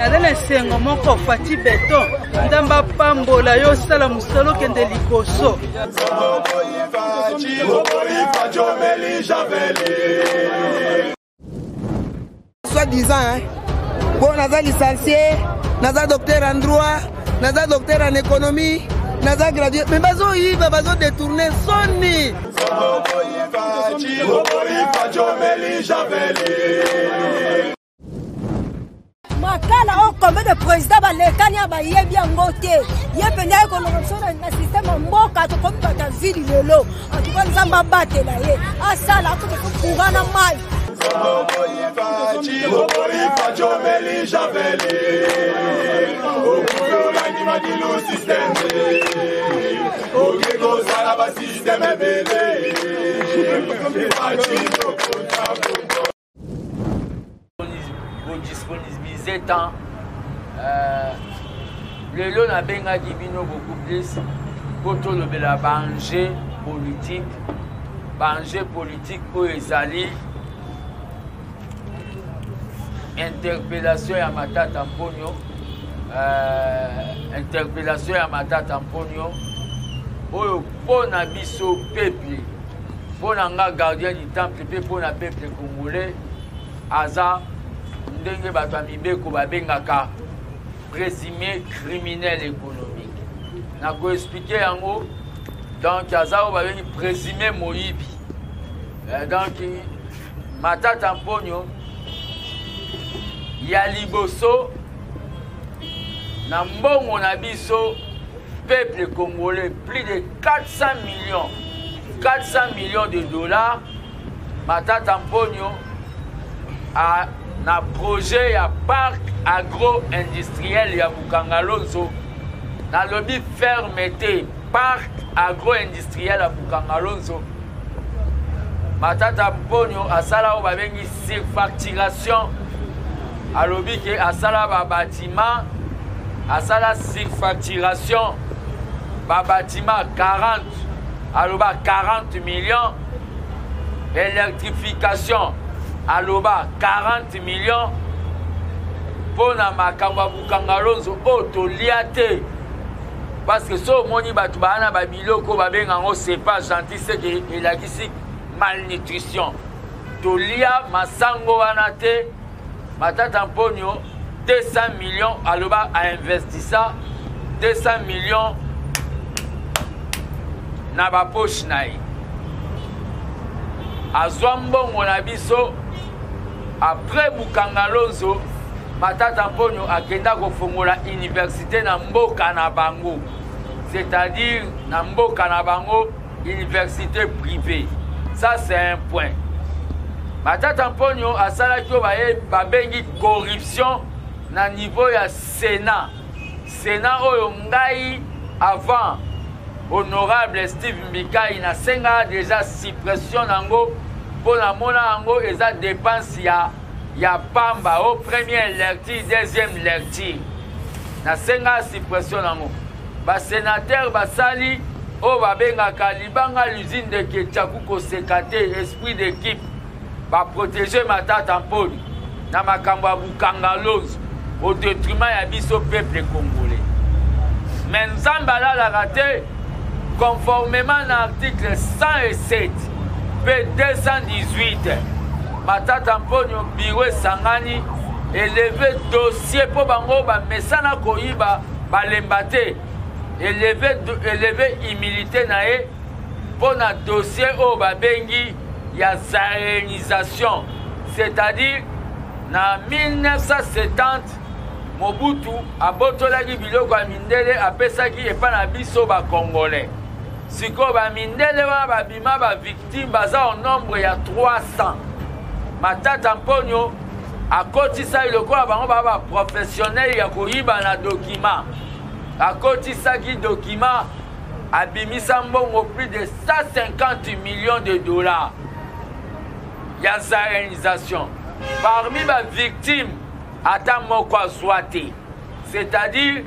Naza na esengo moko Fatshi Beton, Nzambe apambola yo, osala mosala okende liboso. Soit disant, hein? Bon, naza licencié, naza docteur en droit, naza docteur en économie, naza gradué, mais bazo yiba, bazo détourner soni. Makala oyo combien de président balekani ya bayebi yango te, ye mpenza aye kolonga biso na systeme ya mboka. Tokomi bato ya vili lelo. Antuka Nzambe abatela ye, asala akota so courant na mai. Bodisponibilise temps euh, lelo nabengaki bino beaucoup plus mpo tolobela baenjeu politique, baenjeu politique oyo ezali interpellation ya Matata Mponyo, interpellation ya Matata Mponyo oyo mpo na biso peuple, mpo na nga gardien du temple mpe mpo na peuple congolais, aza ndenge bato ya mibeko babengaka présumé criminel économique. Nakoexplike yango. Donc aza oyo babengi présumé moyibi. Donc Matata Mponyo ya liboso na mbongo na biso peuple congolais, plus de 400 millions, 400 millions de dollars, Matata Mponyo a na projet ya parc agro-industriel ya Bukangalonzo. Nalobi ferme te, parc agro-industriel ya Bukangalonzo. Matata Mponyo asala oyo babengi surfacturation. Alobi ke asala babatima, asala surfacturation babatima 40, aloba 40 millions, électrification aloba 40 millions mpo na makambo ya Bukangalonzo oyo tolia te. Parce que so omoni bato baa na babiloko babenga yango c'est pas gentil, c'est que elakisi malnutrition. Tolia masango wana te. Matata Mponyo 200 millions aloba ainvestissa 200 millions na bapoche na ye, azwa mbongo na biso. Après Bukangalonzo, Matata Mponyo akenda kofongola université na mboka na bango, c'est-à-dire na mboka na bango université privée. Ça c'est un point. Matata Mponyo asalaki oyo babengi corruption na niveau ya Sénat. Sénat oyo ngai avant honorable Steve Mbikai nasengaka déjà suppression nango mpo namona yango eza dépense ya pamba o première lecture, deuxième lecture. Nasengaka suppression nango. Basénateur basali oyo babengaka libanga l'usine de Ketchaku, koseka te, esprit d'équipe, baprotege Matata Mponi na makambo ya Bukangalonzo au détriment ya biso peuple congolais. Mais Nzambe alalaka te. Conformément na article 107 mpe 218, Matata Mponyo biro esangani eleve dossier mpo bango bamesana koyiba, balemba te. Eleve humilité na ye mpo na dossier oyo babengi ya zaïrianisation, c'est-à-dire na 1970 Mobutu abotolaki biloko ya mindele, apesaki epai na biso bacongolais. Sikoyo bamindele wana babima bavictime, baza au nombre ya 300. Matata Mponyo akotisaki lokola bango baa baprofessionnel ya koyiba na dokima, akotisaki dokima, abimisa mbongo plus de 150 millions de dollars ya zaïrianisation. Parmi bavictime ata moko azwa te, c'est-à-dire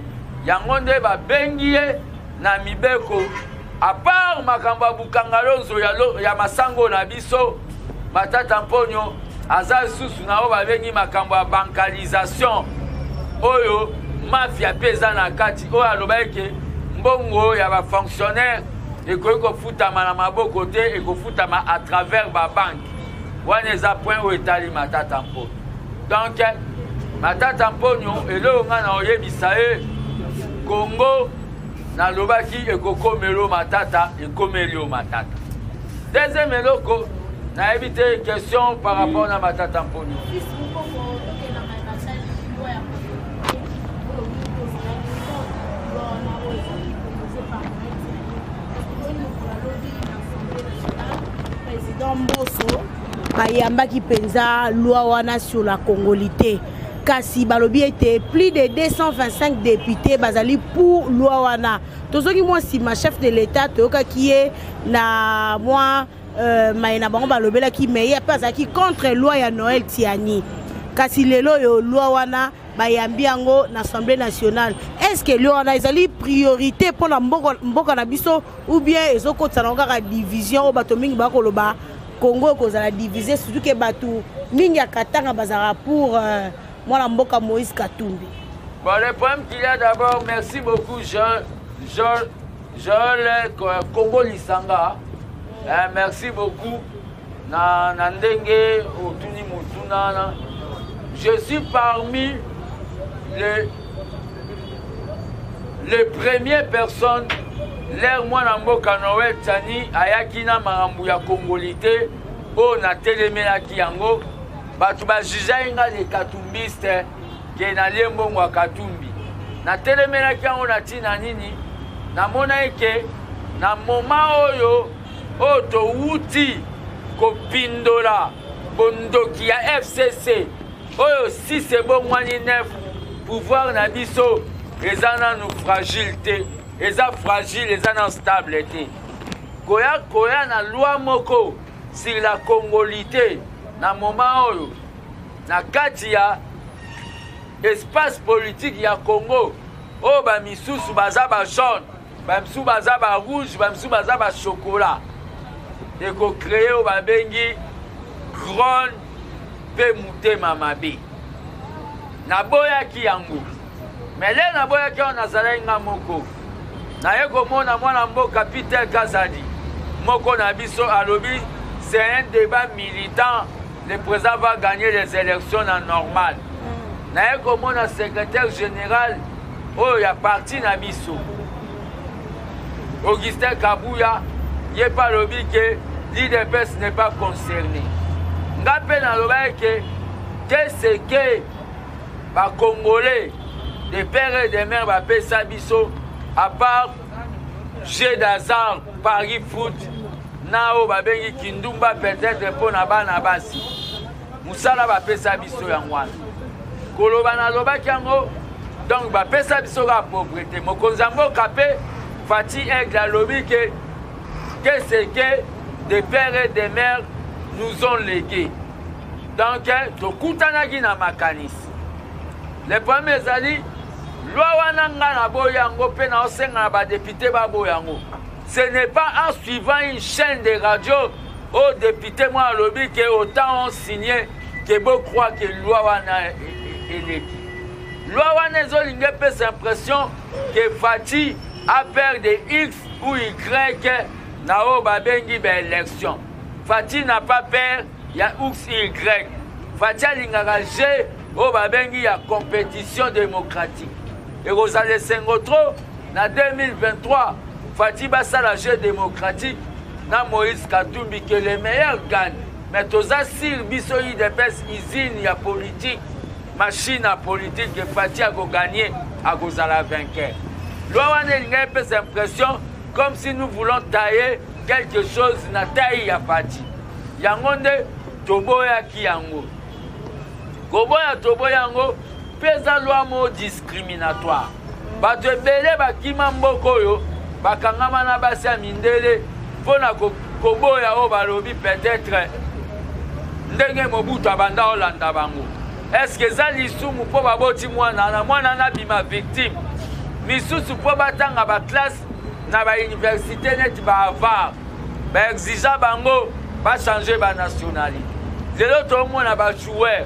yango nde babengi ye na mibeko. À part makambo ya Bukangalonzo ya masango na biso, Matata Mponyo aza lisusu na oyo babengi makambo ya bancalisation. oyo mafia mpe eza na kati, oyo alobaki ke mbongo ya bafonctionnaire ekoki kofutama na maboko te, ekofutama à travers babanke. Wana eza point oyo etali Matata Mponyo. Donc Matata Mponyo, eloko ngai na oyebisa ye, Congo nalobaki ekokomelo Matata, ekomeli yo Matata. Deuxième eloko nayebi te, question par rapport na Matata Mponyo. Président Mboso bayambaki mpenza loi wana sur la congolité, kasi balobi ete plus de 225 députés bazali pour loi wana. Tozoki mwa nsima, chef de l'État toyokaki ye na mwa maye na bango balobelaki, mais ye mpe azalaki contre loi ya Noël Tiani. Kasi lelo oyo loi wana bayambi yango na Assemblée nationale. Est ce que loi wana ezali priorité mpona mboka na biso, ou bien ezokotisa nango kaka division oyo bato mingi bakoloba Congo ekozala divisé, surtout ke bato mingi ya Katanga bazalaka pour mwana mboka Moïse Katumbi? Bon, le problème qu'il y a d'abord, merci beaucoup, Jean, Jean, Joël Congo Lisanga. Merci beaucoup. Na ndenge otuni motuna na. Je suis parmi les premières personnes l'air mwana mboka Noël Tshiani ayaki na makambo ya congolité oyo natelemelaki yango. Bato bajujaki nga les katumbiste ke nalie mbongo ya Katumbi. Natelemelaki yango na ntina nini? Namonaki ke na moment oyo towuti kopindola bondoki ya FCC oyo 6 ebongwani 9, pouvoir na biso eza nanu fragile te, eza fragile, eza nanu stable te. Koya na loi moko sur la congolité na moment oyo na kati ya espace politique ya Congo oyo ba misusu baza ba jaune, ba misusu baza ba rouge, ba misusu baza ba chocolat, ekocreye oyo babengi grogne mpe motema mabe. Naboyaki yango, mais le naboyaki yango nazalaki nga moko. Naye komona mwana mboka Peter Kazadi moko na biso alobi c'est un débat militant, le président va gagner les élections na normal. Naye komona secrétaire général oyo ya parti na biso Augustin Kabuya, ye mpe alobi ke l'UDPS n'est pas concerné. Nga mpe nalobaki ke qu'est-ce que ba Congolais de père et de mère bapesa biso à part jeu d'hasard, pari foot na oyo babengi kindumba, peut-être mpo na bana basi mosala bapesa biso yango wana. Koloba nalobaki yango, donc bapesa biso kaka pauvreté. Mokonzi ya mboka mpe Fatshi Aigle alobi ke qu'est-ce que de père et de mère nous ont légué. Donc tokutanaki na makanisi. Le problème ezali loi wana nga naboyi yango mpe naosenga na badepute baboyi yango. Ce n'est pas en suivant une chaîne de radio oyo député moko alobi ke autant on signé ke bocroire ke loi wana eleki. Loi wana ezolinga epesa impression ke Fatshi a perdre X ou Y na oyo babengi baélection. Fatshi n'a pas peur ya X Y. Fatshi alingaka jeu oyo babengi ya compétition démocratique. Ekozala esengo trop na 2023 Fatshi basala jeu démocratique na Moïse Katumbi, que le meilleur gagne. Mais toza sur biso UDPS, usine ya politique, machine ya politique, que Fatshi akogagner, akozala vainqueur. Loi wana elinga epesa impression comme si nous voulons tailler quelque chose na taille ya Fatshi. Yango nde toboyaki yango. Koboya toboya yango mpe eza loi moko discriminatoire. Bato ebele bakima mboka oyo bakangama na basi ya mindele mpona koboya oyo balobi peut-être ndenge Mobutu abanda olanda bango. Est-ce que eza lisumu mpo baboti mwana na mwana nabima victime? Misusu mpo batanga baklasse na bauniversité neti ba Harvard, baexige bango bachange banationalité. Lelo tomona bajoueur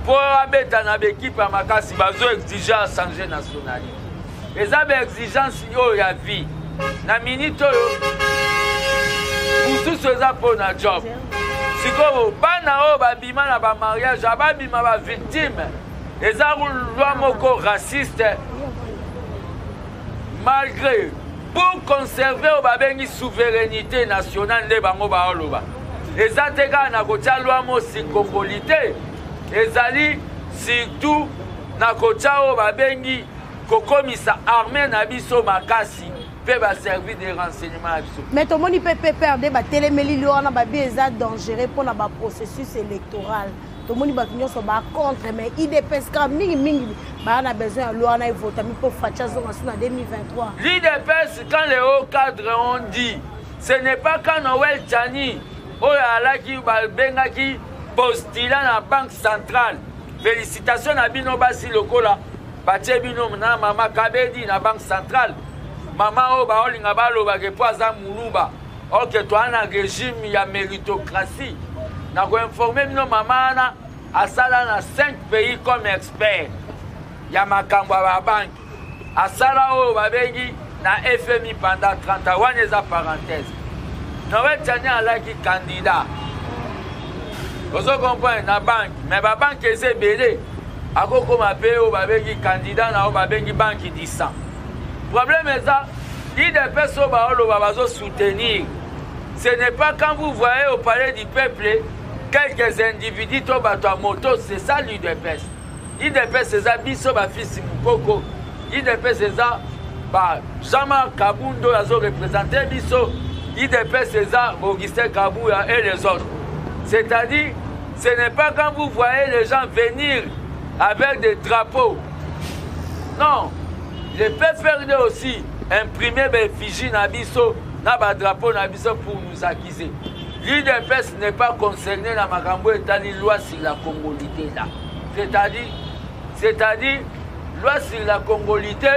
Mpo abeta na baekipe ya makasi, bazo exige achange nationalité. Eza baexigence oyo ya vie na minute oyo, mosusu eza mpo na job. Sikoyo bana oyo babima na bamariage, ababima bavictime, eza loi moko raciste. Malgré pour conserver oyo babengi souveraineté nationale, nde bango baoloba eza te kaka na kotia loi mosikongoli te, ezali surtout na kotia oyo babengi kokomisa armée na biso makasi mpe baservice de renseignement na biso. Mais tomoni mpe PPRD batelemeli loi wana, babi eza dangereux mpona baprocessus électoral. Tomoni bato nyonso bacontre, mais UDPS kaka mingimingi baa na besoin ya loi wana evotami mpo Fatshi azonga su na 2023. L'UDPS, quand les hauts cadres ont dit, ce n'est pas quand Noël Tshiani oyo alaki babengaki postulat na Banque centrale. Félicitation na bino basi, lokola batie bino na mama Kabedi na Banque centrale. Mama oyo baolinga balobake mpo aza muluba, ok, toa na régime ya méritocratie. Na koinforme bino, mama wana asala na 5 pays comme expert ya makambo ya babanke, asala oyo babengi na FMI pendant 30 ans. Wana eza parenthèse. Noël Tshiani alaki candidat, ozo comprendre, na banke, mais babanke eza ebele. Akokoma mpe oyo babengi candidat na oyo babengi Banque du Sang. Problème eza UDPS oyo baoloba bazosoutenir. Ce n'est pas quand vous voyez au Palais du Peuple quelques individus to bato ya moto, c'est ça l'UDPS. UDPS eza biso bafisi Mokoko, UDPS eza ba Jean-Marc Kabund azoreprésente biso, UDPS eza Augustin Kabuya et les autres. C'est-à-dire, ce n'est pas quand vous voyez les gens venir avec des drapeaux. Non, le PPRD aussi imprimer baeffigie na biso na badrapeau na biso pour nous accuser. L'UDPS n'est pas concerné na makambo etali loi sur la congolité là. C'est-à-dire loi sur la congolité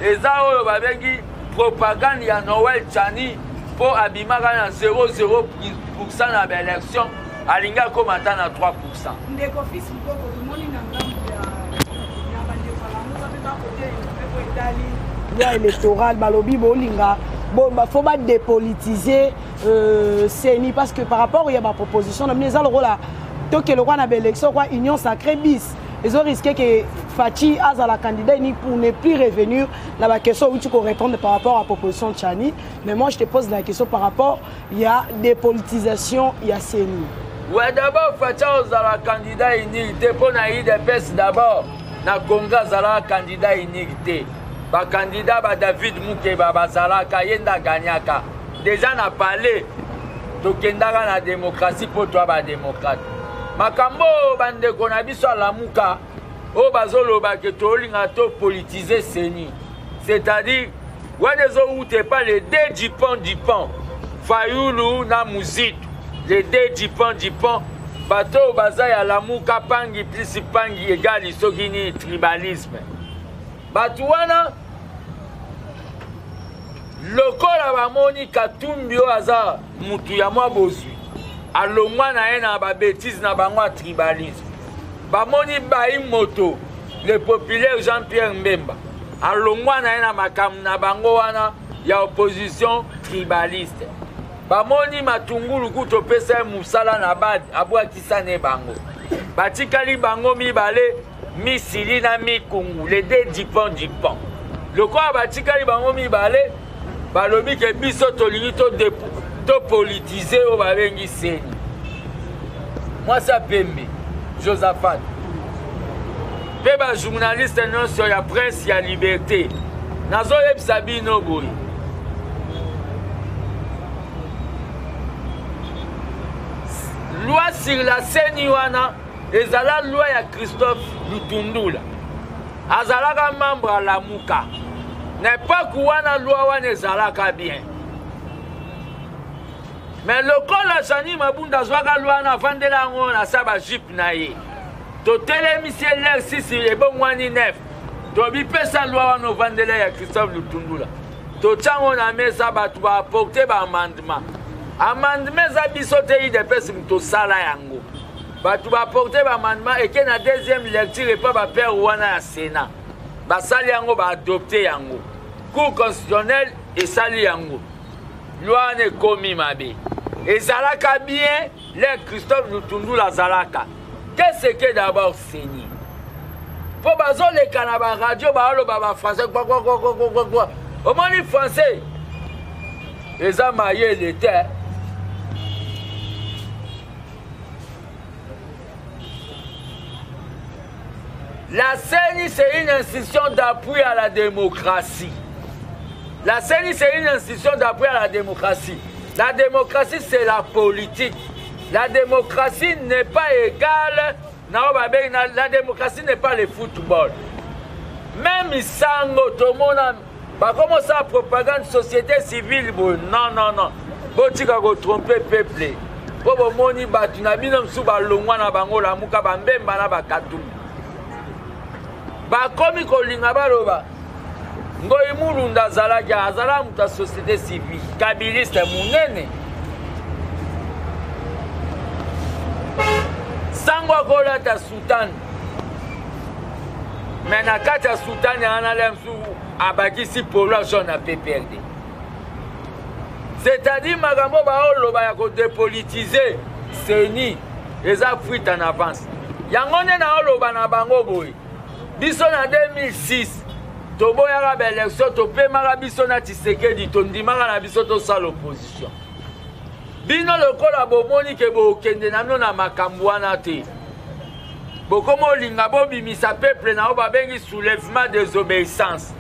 eza oyo babengi propagande ya Noël Tshiani mpo abimaka na 0,0 % na baélection, alingi akóma ata na 3. Ndeko Fils Mukoko, tomoni na ngambo ya bandeko ya Lamuka mpe bakote mpe etali loi électorale, balobi bolinga faut badépolitiser CENI, parce que par rapport ya baproposition na bino, eza lokola tokende kwa na baélection kwa Union sacrée bis, ezorisque ke Fatshi azala candidat unique pour ne plus revenir na baquestion outi korépondre par rapport à proposition Tshiani. Mais moi, je te pose la question par rapport ya dépolitisation ya CENI. Ouais, d'abord Fatshi ozala candidat unique te mpo na UDPS. D'abord na Congo azalaka candidat unique te. Bakandidat ba David Mukeba bazalaka, ye nde aganyaka déjà na palais. Tokendaka na démocratie mpo toa badémocrate. Makambo oyo bandeko na biso alamuka oyo bazoloba ke tolinga topolitize CENI, c'est-à-dire wana ezowuta epa les deux Dupont Dupont, Fayulu na Muzitu, les deux Dupont Dupont, bato oyo baza ya Lamuka, pangi plus pangi egali soki nini, tribalisme. Bato wana lokola bamoni Katumbi oyo aza mutu ya mwa bozwi, alongwa na ye na babêtises na bango ya tribalisme. Bamoni bai moto le populaire Jean-Pierre Mbemba, alongwa na ye na makambo na bango wana ya opposition tribaliste. Bamoni Matungulu kutu opesa ye mosala na bad, abwakisa ne bango. Batikali bango mibale, misili na mikungu, les deux Dupont Dupont. Lokola batikali bango mibale, balobi ke biso tolingi topolitize oyo babengi CENI. Mwasi ya pembe Josaphat mpe bajournaliste nyonso ya presse ya liberté, nazoyebisa bino boye: loi sur la CENI wana ezala loi ya Christophe Lutundula, azalaka membre ya Lamuka na époque wana. Loi wana ezalaka bien, mais lokola Jeanine Mabunda azwaka loi wana, avandela yango na sa bajupe na ye, totelemisi ye. L'heure 6 ebongwani 9, tobipesa loi wana ovandela ya Christophe Lutundula, totyango na mesa, bato baapporte baamendement. Amendement eza biso te, UDPS, moto osala yango. Bato baporte baamendement eke na deuxième lecture epa bapere wana ya Sénat. Basali yango, baadopte yango. Cour constitutionnelle esali yango. Loi wana ekomi mabe. Ezalaka bien le Christophe Lutundula azalaka. Qu'est-ce que d'abord CENI? Mpo bazoleka na baradio baoloba bafrançais kwakwakwakwakwa. Omoni français eza mayele te. La CENI, c'est une institution d'appui à la démocratie. La CENI, c'est une institution d'appui à la démocratie. La démocratie, c'est la politique. La démocratie n'est pas égale. La démocratie n'est pas le football. Même Sango, tout le monde bakoma osala propagande société civile boye. Non, non, non, botika kotrompe peuple mpo bomoni bato na bino mosusu balongwa na bango Lamuka, bambemba na bakatumbi bakomi kolinga baloba Ngoi Mulunda azalaki, azala moto ya société civile kabiliste monene. Sango akolata soutane, me na kati ya soutane wana le mosusu abakisi polo jaune na PPRD. C'est-à-dire makambo baoloba ya kodepolitize CENI eza fuite en avance. Yango nde naoloba na bango boye, biso na 2006 toboyaka baélection, topemaka biso na Tshisekedi, tondimaka na biso tosala opposition. Bino lokola bomoni ke bokende na bino na makambo wana te, bokoma olinga bobimisa peuple na oyo babengi soulèvement désobéissance.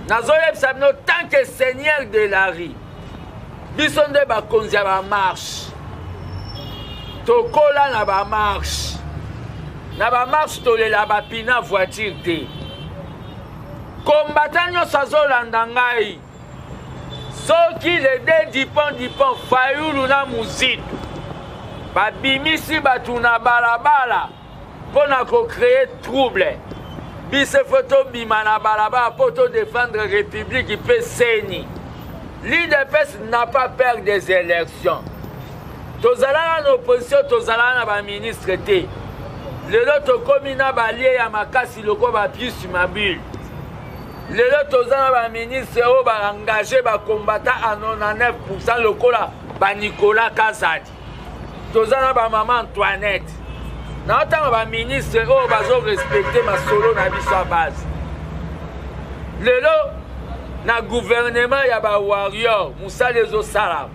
Nazoyebisa bino, tant que seigneur de la rue, biso nde bakonzi ya bamarche. Tokola na bamarche, na bamarche tolela bapina voiture te. Kombata nyonso azolanda ngai, soki le deux Dupont Dupont, Fayulu na Muzitu, babimisi bato na balabala mpo na kocreye trouble, biso fo tobima na balabala mpo todefendre république mpe CENI. L'UDPS n'a pas peur des élections. Tozalaka na opposition, tozalaka na baministre te. Lelo tokomi na balie ya makasi lokola bapius mabule. Lelo toza na baministre oyo baengage bakombata a 99 lokola baNicolas Kazadi. Toza na bamama Antoinette. Naotanga baministre oyo bazorespecte masolo na biso ya base. Lelo na gouvernement ya bawarrior mosala ezosalama.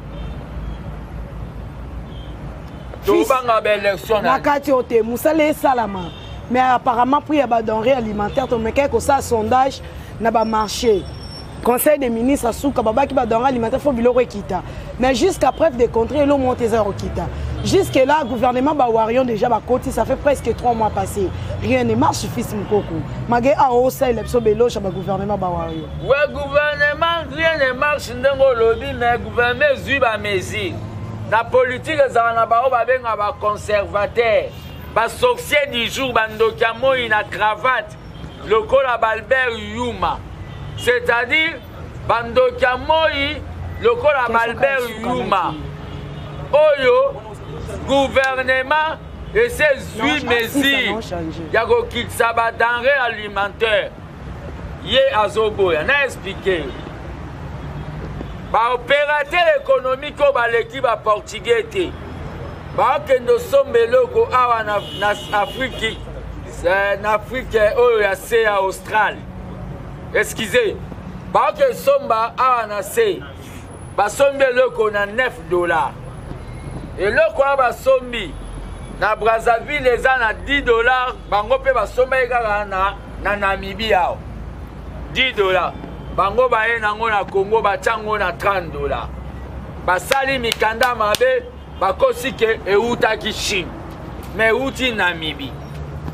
Tobanga baélection na kati oyo te, mosala esalama, mais apparemment prix ya badenrée alimentaire, tomekaki kosala sondage na bamarché, conseil des ministres asuka babaki badenrée alimentaire fo biloko ekita, mais jusqu'à preuve de contraire elo monte eza ya kokita. Jusque là, gouvernement bawarrior déjà bakoti, ça fait presque 3 mois passé, rien ne marche. Fils Mokoko mage awa osalela biso belosha bagouvernement bawarrior. We, gouvernement, rien ne marche ndenge olobi, mais gouvernement ezwi bamesure. Na politike ezala na bango babenga baconservateur, basorcier du jour, bandoki ya moi na cravate lokola balbert Yuma, c'est-à-dire bandoki ya moi lokola balbert Yuma. Oyo gouvernement ese ezwi mesure ya kokitisa badenrée alimentaire, ye azoboya. Na explike baopérateur économique oyo baleki baportugais te, baokende osomba eloko awa na Afrique, na Afrique oyo ya se ya Australie, excuse, baoke somba awa na se, basombi eloko na 9 dollar. Eloko wana basombi na Brazzaville eza na 10 dollar. Bango mpe basombaki kaka na Namibie awa 10 dollar. Bango baye nango na Congo, batia yango na 30 dollar. Basali mikanda mabe, bakosi ke eutaki Chine, mais euti Namibie.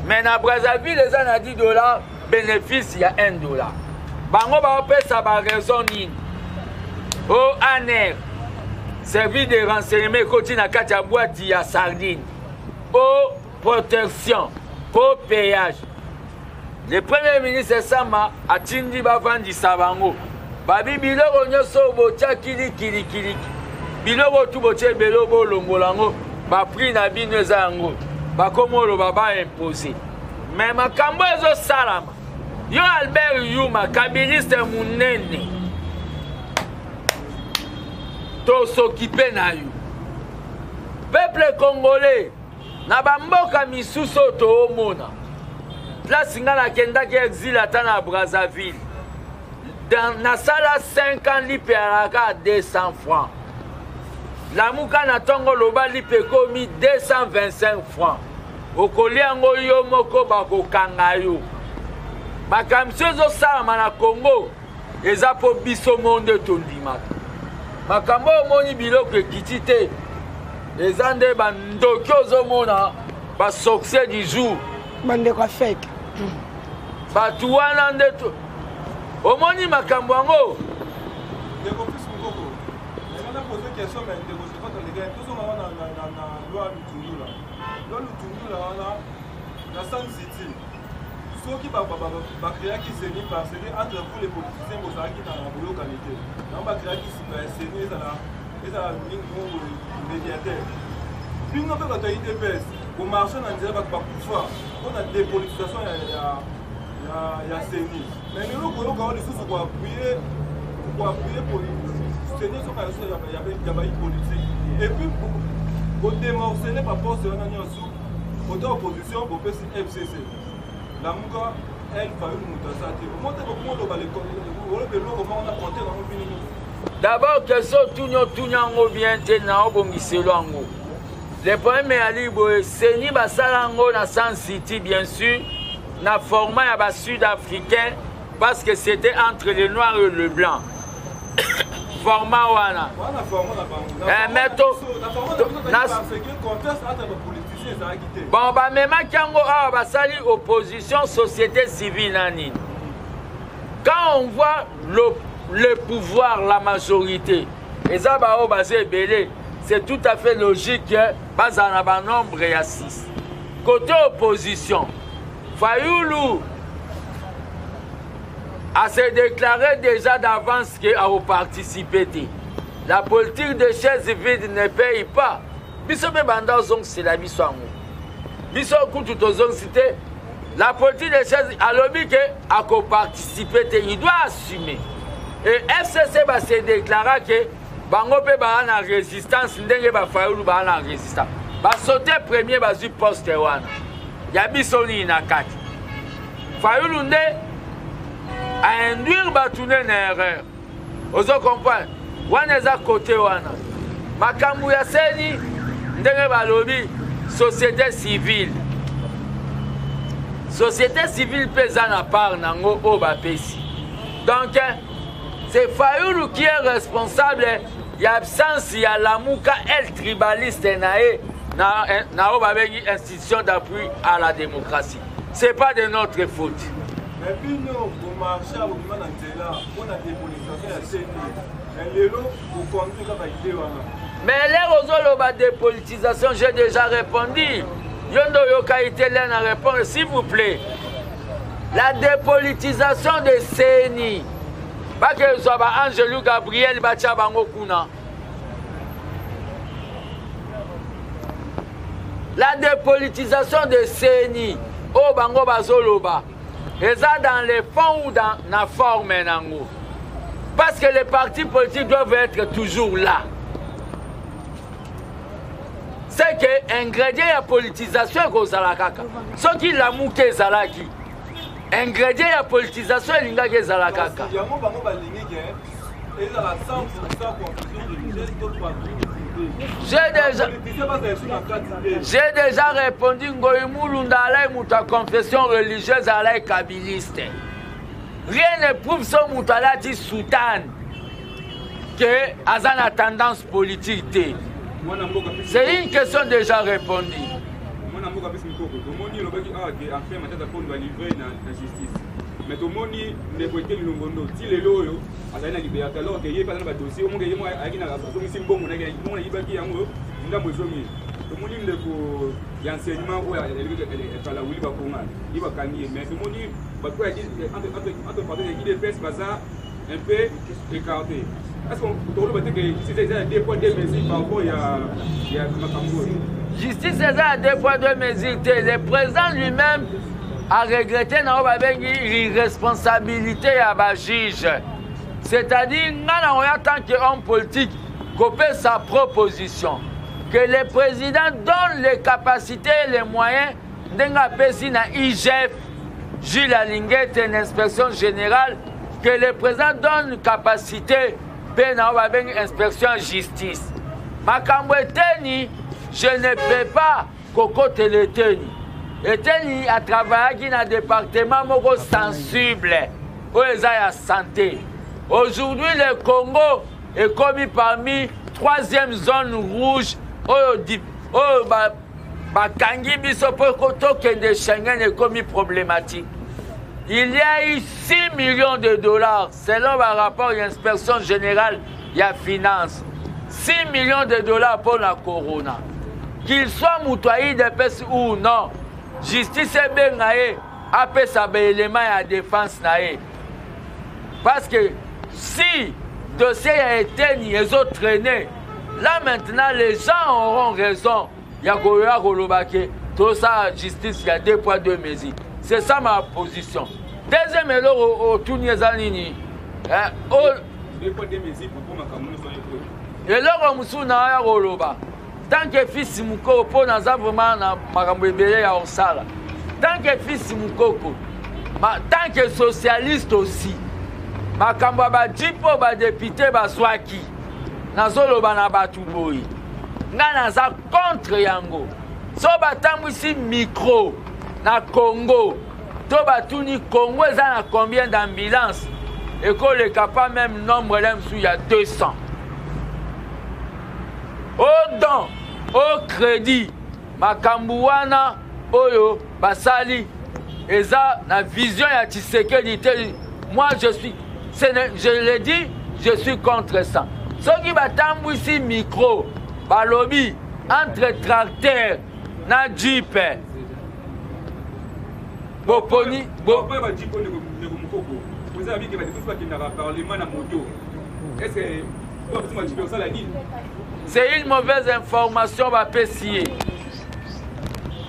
Mais na Brazzaville eza na 10 dollar, bénéfice ya 1 dollar. Bango baopesa baraison nini? O ANR, service de renseignement, ekoti na kati ya boîte ya sardine, o protection, o péage. Le premier ministre Sama atindi bavandisa bango, babi biloko nyonso oyo botya kilikilikiliki, biloko tu botya ebele, bolongola yango, baprix na bino eza yango. Bakomi oloba ba imposer. Mais makambo ezosalama. Yo Albert Yuma, kabiliste munene. Tosokipe na yo. Peuple congolais, na bamboka misusu oyo toomona place ngai nakendaki exile ata na Brazzaville nasala 5 ans lipe alaka 200 francs lamuka na ntongo loba lipe ekomi 225 francs okolia yango yo moko bakokanga yo makambo so ezosalama na congo eza mpo biso mo nde tondimaka makambo oyo omoni biloko ekiti te eza nde bandoki ozomona basuccès du jour bandeko ya feke bato wana nde omoni makambo yango. Ndeko Fils Mukoko, nalinga na poser question mais ndeko Josephat alekaki, tozonga wana na loi Lutundula. Loi Lutundula wana na Sun City, soki ba créaki CENI parce que entre vous les politiciens bozalaki na boyokani te, yango ba créaki CENI ezala ezala mingi mongo médiateur. Bino mpe bato ya UDPS bomarche na nzela bato bakufa mpo na dépolitisation ya ya CENI. Mais lelo koyoka oyo lisusu koappuye koappuye CENI ezoka ya bayi politique et puis kodemorcele baposte wana nyonso kota opposition bopesi FCC Lamuka el Fayulu moto aza te omoni te bokomoloba oloba eloko moko na compte nango bino nyonso. D'abord question otuni otuni yango bien te na obongiselo yango. Le problème eyali boye CENI basala yango na Sun City bien sûr na format ya ba sud-africain parce que c'était entre le noir et le blanc. Format wana. Eh, mais to, na, bon bamemaki yango awa basali opposition société civile na nini. Quand on voit le pouvoir, la majorité, eza baoyo baza ebele, c'est tout à fait logique que bazala na ba nombre ya 6. Côté opposition, Fayulu a se déclaré déjà d'avance que a participer. La politique de chaise vide ne paye pas. Biso pe banda ozongisela biso yango. Biso kutu tozongisi te. La politique de chaise alobi que a participer te, il doit assumer. Et FCC ba se déclara que bango pe ba na résistance ndenge ba Fayulu ba na résistance. Ba sauter premier bazui poste wana. Ya biso nini na kati. Fayulu nde a induire batu nde na erreur. Ozo comprendre? Wana eza côté wana. Makambo ya CENI ndenge balobi société civile. Société civile pe eza na part nango oyo bapesi. Donc c'est Fayulu qui est responsable ya absence ya Lamuka el tribaliste na ye na oyo babengi institution d'appui à la démocratie. C'est pas de notre faute. Mais bino bomarche bobima na nzela mpo na dépolitisation ya CENI, mais lelo boconduire kaka idée wana. Mais l'heure ozoloba dépolitisation, j'ai déjà répondu. Yo nde oyoka ete l'heure na répondre, s'il vous plaît. La dépolitisation de CENI, bakezwa ba Angelu Gabriel batia bango kuna. La dépolitisation de CENI, oyo bango bazoloba, eza dans les fonds ou dans la forme nango. Parce que les partis politiques doivent être toujours là. C'est que ingrédient ya politisation ekozala kaka. Soki Lamuka ezalaki, ingrédient ya politisation elingaki ezala kaka. Yango bango balingi ke ezala 100% confusion religieuse to parti. J'ai déjà répondu Ngoyi Mulunda alai moto ya confession religieuse alai kabiliste. Rien ne prouve so moto alati soutane que aza na tendance politique te. C'est une question déjà répondue. Mwana mboka Fils Mukoko, tomoni olobaki awa ke affaire Matata Ponyo ba livré na justice. Mais tomoni ndeko Eteni Longondo ti lelo oyo azali na liberté alors que ye pe aza na ba dossier, omonke ye moko ayaki na azongisi mbongo na ye, mbongo ayibaki yango ndambo ezongi. Tomoni ndeko ya enseignement oyo ekala Willy Bakonga, ye bakangi ye, mais tomoni bato oyo entre parenthèses ya UDPS baza un peu écarté. Est-ce qu'on tokoloba te que justice eza ya deux poids deux mesures par rapport ya makambo oyo? Justice eza ya deux poids deux mesures te. Le président lui-même a regretté na oyo babengi l'irresponsabilité ya ba juge. C'est-à-dire nga na oya tant que homme politique kopesa proposition que le président donne les capacités et les moyens ndenge apesi na IGF Jules Alingete na inspection générale, que le président donne capacité mpe na oyo babengi inspection ya justice. Makambo eteni, je ne peux pas kokotela eteni. Eteni atravayaki na département moko sensible oyo eza ya santé. Aujourd'hui le Congo ekomi parmi troisième zone rouge oyo oyo bakangi biso mpo tokende Schengen ekomi problématique. Il y a eu 6 millions de dollars selon ba rapport ya inspection générale ya finance, 6 millions de dollars mpo na corona. Qu'il soit moto ya UDPS ou non, justice ebenga ye apesa baelema ya défense na ye, parce que si dossier ya eteni ezotraîner là maintenant, les gens auront raison ya koya koloba ke tosala justice ya deux poids deux mesures. C'est ça ma position. Deuxième eloko otuni eza nini? Eloko mosusu na ya koloba tant que fils Mukoko, mpo naza vraiment na makambo ebele ya kosala, tant que fils Mukoko, tant que socialiste aussi, makambo ya bajeep oyo badéputé bazwaki, nazoloba na bato boye, ngai naza contre yango. So batambwisi micro na Congo to batuni Congo eza na combien d'ambulance, ekoleka pas même nombre le mosusu ya 200. Au don, au crédit, makambo wana oyo basali eza na vision ya Tshisekedi te. Moi je suis, je l'ai dit, je suis contre ça. Soki batambwisi micro, balobi entre tracteur na jeep, boponi. Bajeep oyo, ndeko Mokoko, oza bike badéputé bakendaka parlement na moto, est ce que osala nini? C'est une mauvaise information bapesi ye.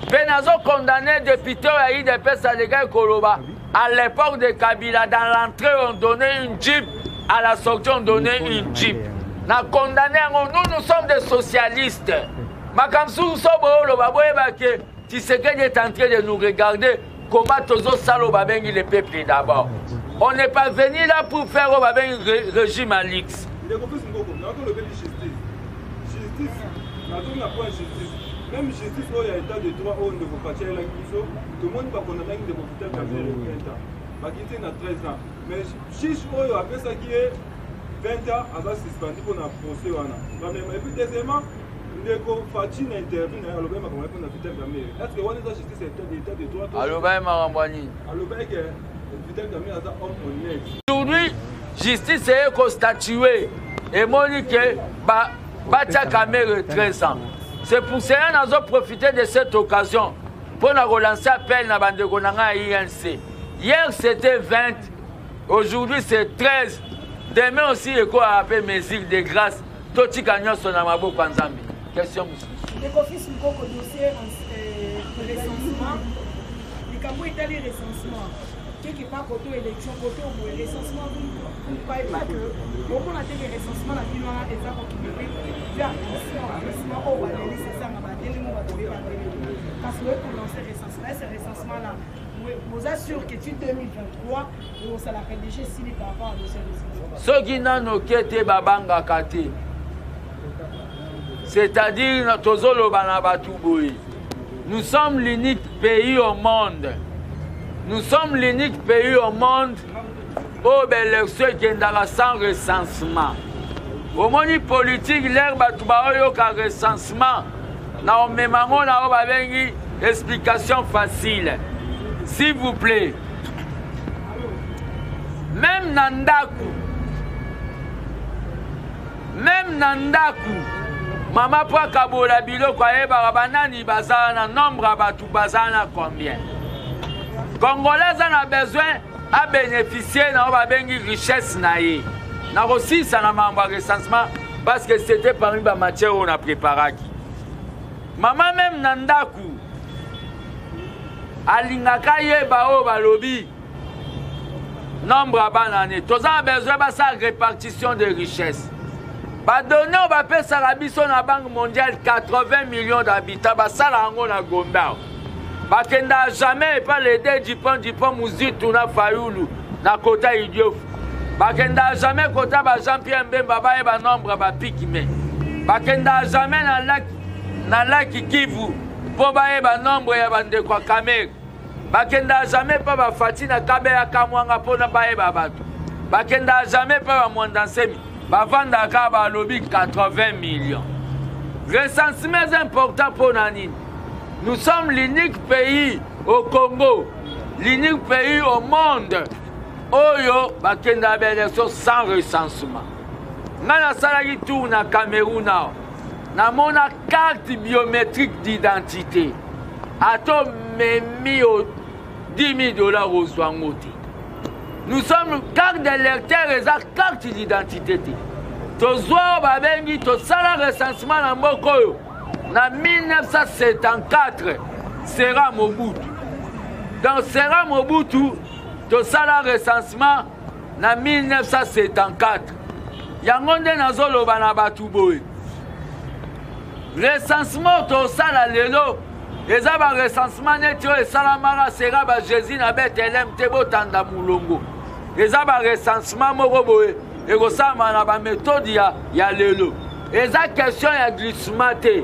Mpe nazocondamner député oyo ya UDPS alekaki koloba à l'époque de Kabila, dans l'entrée on donnait une jeep, à la sortie on donnait une jeep. Na condamné yango. Nous, nous sommes des socialistes. Makambo susu so boyoloba, boyeba ke Tshisekedi est en train de nous regarder comment tozosala oyo babengi le peuple d'abord. On n'est pas venu là pour faire oyo babengi régime à luxe. Ndeko Fils Mukoko, nakolobeli justice. Justice, nazongi na point justice. Même justice oyo ya état de droit oyo ndeko Fatshi ayelaki biso, tomoni bakondamnaki ndeko Vital Kamerhe 20 ans, bakiti na 13 ans, mais juge oyo apesaki ye 20 ans aza suspendu mpona procès wana bamema. Et puis deuxièmement, ndeko Fatshi na interview na ye alobaki makambo mpona Vital Kamerhe. Est ce que wana eza justice ya état de droit? Alobaki makambo ya nini? Alobaki ke Vital Kamerhe aza homme honnête. Aujourd'hui justice eye kostatuer, emoni ke batia Kamerhe 13 ans. C'est pour cela nazo profiter de cette occasion mpo na kolancer appel na bandeko na ngai ya UNC. Hier c'était 20, aujourd'hui c'est 13, demain aussi ekoya mpe mesure de grâce. Totika nyonso na maboko ya Nzambe. Question mosusu? Ndeko Fils Mukoko, dossier recensement, likambo etali recensement, quelque part koto élection, koto boye recensement, vous ne croyez pas que omona te ke recensement na bino wana eza kokende mpe vers glissement oyo badelisi esanga batelemi, bato oyeba telemi, parce que oye kolancer recensement, est ce recensement là boza sûr que ti 2023 ekosalaka déjà esili par rapport à dossier recensement? Soki nano oke te, babangaka te. C'est-à-dire tozoloba na bato boye, nous sommes l'unique pays au monde, nous sommes l'unique pays au monde oyo baélection ekendaka sans recensement. Omoni politique, l'heure bato baoyoka recensement na omema yango na oyo babengi explication facile, s'il vous plaît. Même na ndako, même na ndako, mama mpo akabola biloko ayebaka banani bazala na nombre ya bato bazala na combien. Congolais aza na besoin abénéficie na oyo babengi richesse na ye. Nakosilisa na makambo ya recensement parce que c'était parmi bamatière oyo na préparaki. Mama meme na ndako alingaka yeba oyo balobi nombre ya bana ne. Toza na besoin basala répartition de richesse. Badonne oyo bapesaka biso na Banque mondiale, 80 millions d'habitants, basala yango na Gombe awa. Bakendaka jamais epa lede Dupont, Dupont Muzitu na Fayulu na kota Idiofu. Bakendaka jamais kota ba Jean Pierre Mbemba bayeba nombre ya bapikime. Bakendaka jamais na laki, na laki Kivu mpo bayeba nombre ya bandeko ya Kamere. Bakendaka jamais mpa bafati na Kabeya Kamwanga mpona bayeba bato. Bakendaka jamais mpa bamwanda Nsemi. Bavandaka kaka balobi 80 millions. Recensement eza important mpo na nini? Nous sommes l'unique pays au Congo, l'unique pays au monde oyo bakendaka baélection sans recensement. Ngai nasalaki tour na Cameroun awa, namona carte biométrique d'identité, ata omemi o 10 000 $ ozwa yango te. Nous sommes carte d'électeur, eza carte d'identité te. Tozwa oyo babengi, tosala recensement na mboka oyo na 1974, sera Mobutu. Donc sera Mobutu, tosala recensement na 1974. Yango nde nazoloba na bato boye: recensement tosala lelo eza barecensement neti oyo esalamaka sera baJésus na Bethlem te. Botanda molongo, eza barecensement moko boye ekosalama na baméthode ya lelo. Eza question ya glissement te.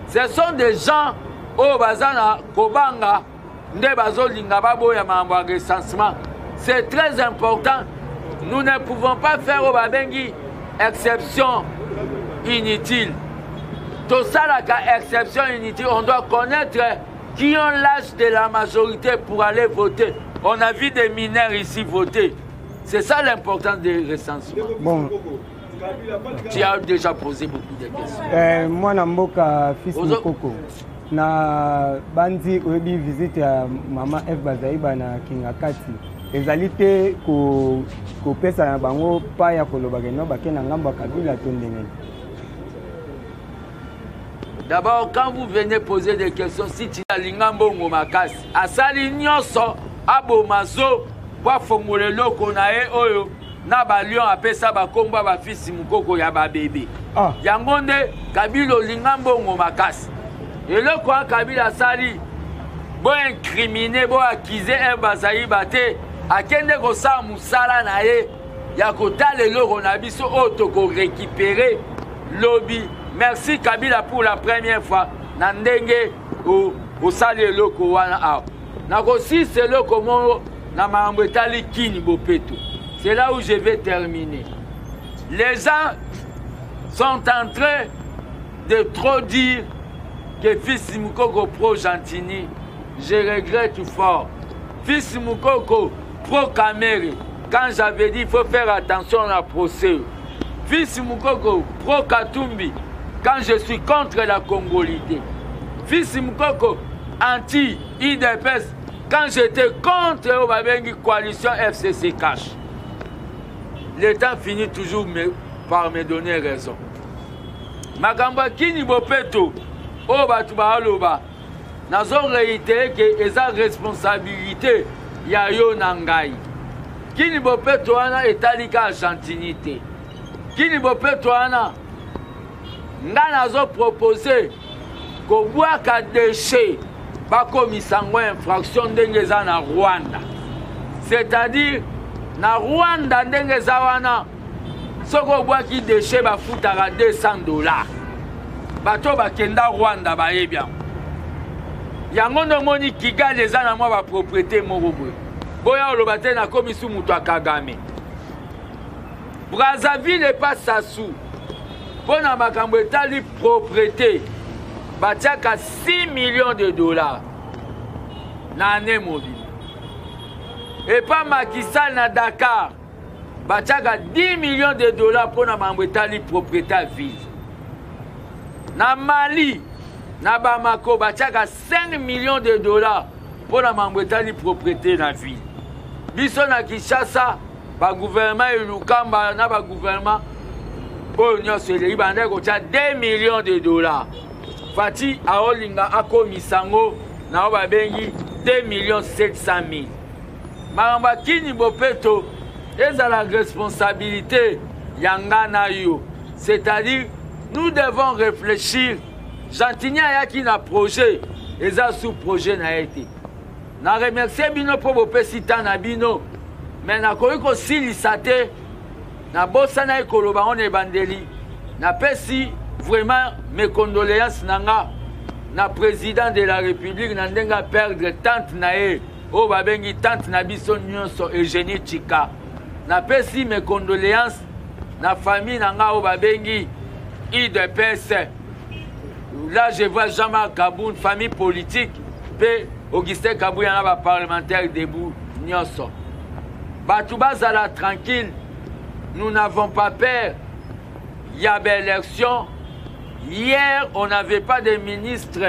Ce sont des gens oyo baza na kobanga nde bazolinga baboya makambo ya recensement. C'est très important. Nous ne pouvons pas faire oyo babengi exception inutile. Tosalaka exception inutile. On doit connaître qui ont l'âge de la majorité pour aller voter. On a vu des mineurs ici voter. C'est ça l'importance des recensements. Bon. Tu as déjà posé beaucoup de questions. Mwana mboka Fils Mokoko, na bandi oyebi visite ya mama F Bazaiba na Kingakati ezali te kopesa na bango pa ya koloba keno bake na ngambo ya Kabila to ndenge? D'abord, quand vous venez poser des questions, si tu alinga mbongo makasi, asali nyonso aboma zo po afongola eloko na ye oyo na balion, apesa bakombo ya bafisi mokoko ya babebe. Ah. Yango nde Kabila olinga mbongo makasi. Eloko ya Kabila asali, boincrimine, boaccuser un Bazaiba te. Akende kosala mosala na ye ya kotala eloko na biso oyo tokorécupérer lobi. Merci Kabila pour la première fois na ndenge osali eloko wana awa. Nakosisa eloko moko na makambo etali Kin bopeto. C'est là où je vais terminer. Les gens sont en train de trop dire que Fils Mukoko pro Gentini. Je regrette fort. Fils Mukoko pro Kamere, quand j'avais dit il faut faire attention à la procès. Fils Mukoko pro Katumbi, quand je suis contre la congolité. Fils Mukoko anti UDPS, quand j'étais contre oyo babengi coalition FCC Cash. Le temps finit toujours par me donner raison. Makambo ya Kin bopeto oyo bato baaloba, nazo réitérer ke eza responsabilité ya yo na ngai. Kin bopeto wana etali ka Argentini te. Kin bopeto wana, ngai nazopropose kobwaka déchet, bakomisa yango infraction ndenge eza na Rwanda. C'est-à-dire na Rwanda ndenge eza wana, soki obwaki déchet, bafutaka 200 $. Bato bakenda Rwanda bayebi yango. Yango nde omoni Kigali eza na mwa bapropriété moko boye. Boya oloba te nakomisi moto ya Kagame. Brazzaville epa Sassou, mpo na makambo etali propriété, batiaka 6 millions de dollars na année mobimba. Epa Macky Sall na Dakar, batiaka 10 millions de dollars mpo na makambo etali propriété ya ville. Na Mali, na Bamako, batiaka 5 millions de dollars mpo na makambo etali propriété na ville. Biso na Kinshasa, bagouvernement elukamba na bagouvernement oyo nyonso eleki, bandaki kotia 2 millions de dollars. Fatshi aolinga akomisa yango na oyo babengi 2 millions 700 mille. Makambo ya kini bopeto ezala responsabilité ya nga na yo, c'est-à-dire nous devons réfléchir. Gentini ayaki na projet, eza sous projet na ye te. Na remercier bino mpo bopesi temps na bino, mais nakoki kosilisa te. Nabosanaki koloba ngo na ebandeli. Napesi vraiment mes condoléances na nga na président de la République na ndenge a perdre tante na ye oyo babengi tante na biso nyonso Eugénie Tshika. Napesi mes condoléances na famille na nga oyo babengi UDPS. Là je vois Jean-Marc Kabund, famille politique pe Augustin Kabuya na ba parlementaires debout nyonso. Bato bazala tranquille, nous n'avons pas peur. Il y a élection. Hier, on n'avait pas de ministre.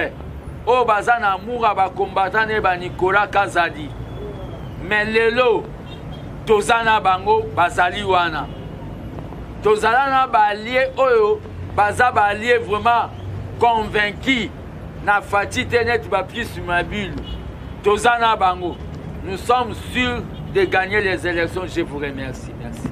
Oyo baza na amour ya ba combattant ne ba Nicolas Kazadi. Mais lelo toza na bango bazali wana. Tozala na ba alliés oyo baza ba alliés vraiment convaincus na Fatshi te neti ba Pius Mabilu. Toza na bango. Nous sommes sûrs de gagner les élections. Je vous remercie. Merci.